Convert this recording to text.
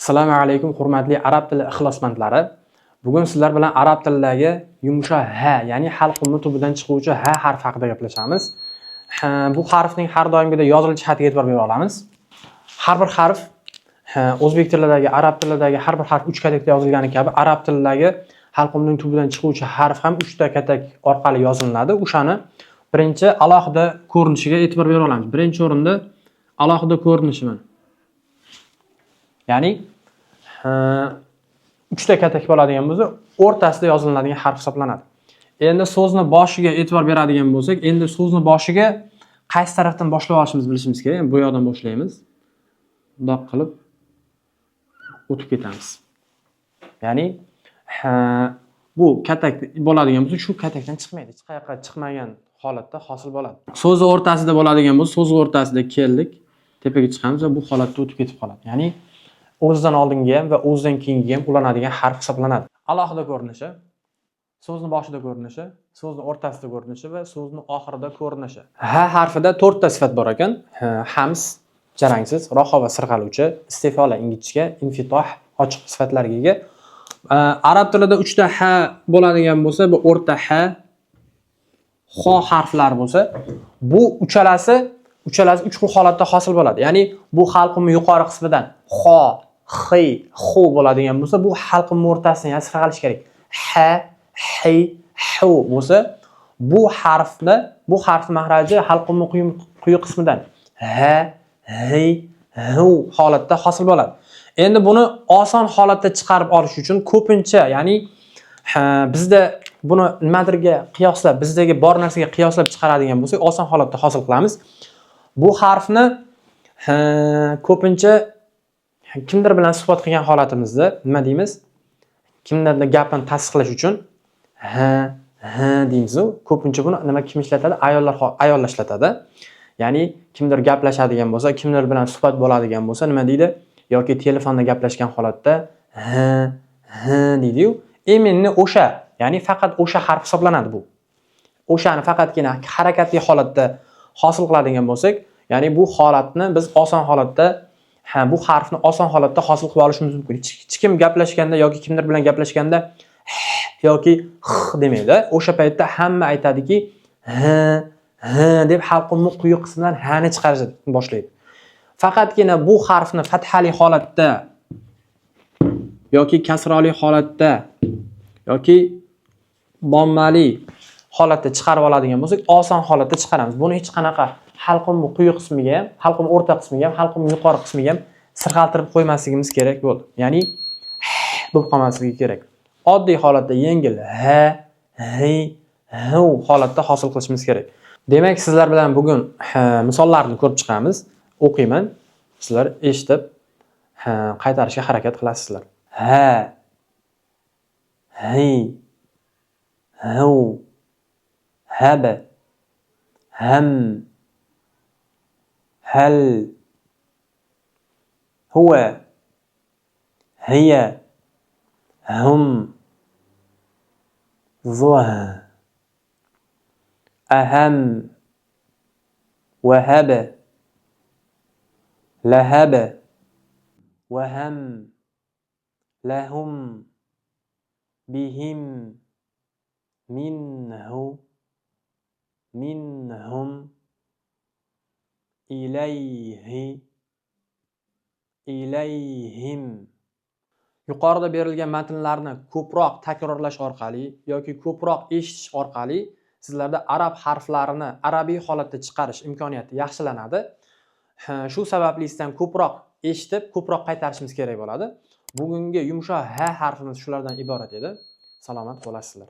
Assalomu alaykum, hurmatli arab tili ixlosmandlari. Bugun sizlar bilan arab tilidagi yumshoq ha, ya'ni halqumni tubidan chiquvchi ha harfi haqida gaplashamiz. Ha, bu harfning har doimgidek yozilish jihatiga e'tibor bera olamiz. Har bir harf ha, o'zbek tilidagi, arab tilidagi har bir harf uch katakda yozilgani kabi arab tilidagi halqumning tubidan chiquvchi harf ham uchta katak orqali yozilinadi. O'shani birinchi alohida ko'rinishiga e'tibor bera olamiz. Birinchi o'rinda alohida ko'rinishi mana. Ya'ni uchta katak bo'ladigan bo'lsa, o'rtasida yozilinadigan harf hisoblanadi. Endi so'zni boshiga e'tibor beradigan bo'lsak, endi so'zni boshiga qaysi tarafdan boshlab olishimizni bilishimiz kerak. Bu yoqdan boshlaymiz. Bundoq qilib o'tib ketamiz. Ya'ni bu katak bo'ladigan bo'lsa, shu katakdan chiqmaydi. Hech qayoqqa chiqmagan holatda hosil bo'ladi. So'zni o'rtasida bo'ladigan bo'lsa, so'z o'rtasida keldik, tepaga chiqamiz va bu holatda o'tib ketib qoladi. Ya'ni o'zidan oldingi ham va o'zidan keyingi ham ulanadigan harf hisoblanadi. Alohida ko'rinishi, so'zni boshida ko'rinishi, so'zni o'rtasida ko'rinishi va so'zni oxirida ko'rinishi. Ha harfida to'rtta sifat bor ekan. Hams, jarangsiz, roho va sirg'aluvchi, istifola ingichka, infitoh ochiq sifatlarga ega. Arab tilida uchta ha bo'ladigan bo'lsa, bu o'rta ha, xo harflari bo'lsa, bu uchalasi uch xil holatda hosil bo'ladi. Ya'ni bu halqumning yuqori qismidan xo, xi, xu bo'ladigan bo'lsa, bu halqumning o'rtasini, ya'ni sirg'alish kerak. Ha, hi, hu bo'lsa, bu harfni mahraji halqumning quyi qismidan ha, hi, hu holatda hosil bo'ladi. Endi buni oson holatda chiqarib olish uchun ko'pincha, ya'ni bizda buni nimadirga qiyoslab, bizdagi bor narsaga qiyoslab chiqaradigan bo'lsak, oson holatda hosil qilamiz. Bu harfni ko'pincha kimdir bilan suhbat qilgan holatimizda nima deymiz? Kimdirni gapini tasdiqlash uchun ha, ha deymiz-u. Ko'pincha buni nima kim ishlatadi? Ayollar ishlatadi. Ya'ni kimdir gaplashadigan bo'lsa, kimdir bilan suhbat bo'ladigan bo'lsa, nima deydi? Yoki telefonda gaplashgan holatda ha, ha deydi-yu. Именно o'sha, ya'ni faqat o'sha harf hisoblanadi bu. O'shani faqatgina harakatli holatda hosil qiladigan bo'lsak, ya'ni bu holatni biz oson holatda, ha, bu harfni oson holatda hosil qilib olishimiz mumkin. Hech kim gaplashganda yoki kimdir bilan gaplashganda h yoki x demaydi. O'sha paytda hamma aytadiki, h, h deb halqumni quyi qismidan ha ni chiqarishni boshlaydi. Faqatgina bu harfni fathali holatda yoki kasrali holatda yoki dommali holatda chiqarib oladigan bo'lsak, oson holatda chiqaramiz. Buni hech qanaqa halqumni quyi qismiga ham, halqum o'rta qismiga ham, halqum yuqori qismiga ham sirg'altirib qo'ymasligimiz kerak bo'ldi. Ya'ni h bo'lib qolmasligi kerak. Oddiy holatda yengil h, hi, hu holatda hosil qilishimiz kerak. Demak, sizlar bilan bugun misollarni ko'rib chiqamiz. O'qiyman. Sizlar eshitib, qaytarishga harakat qilasizlar. Ha, hi, hu, hab, ham, hal, huwa, hiya, hum, zuh, aham, vahab, lahab, vaham, lahum, bihim, minhu, minhum, ilayhi, ilayhim. Yuqorida berilgan matnlarni ko'proq takrorlash orqali yoki ko'proq eshitish orqali sizlarda arab harflarini arabiy holatda chiqarish imkoniyati yaxshilanadi. Ha, shu sababli sizdan ko'proq eshitib, ko'proq qaytarishimiz kerak bo'ladi. Bugungi yumshoq h harfimiz shulardan iborat edi. Salomat bo'lasizlar.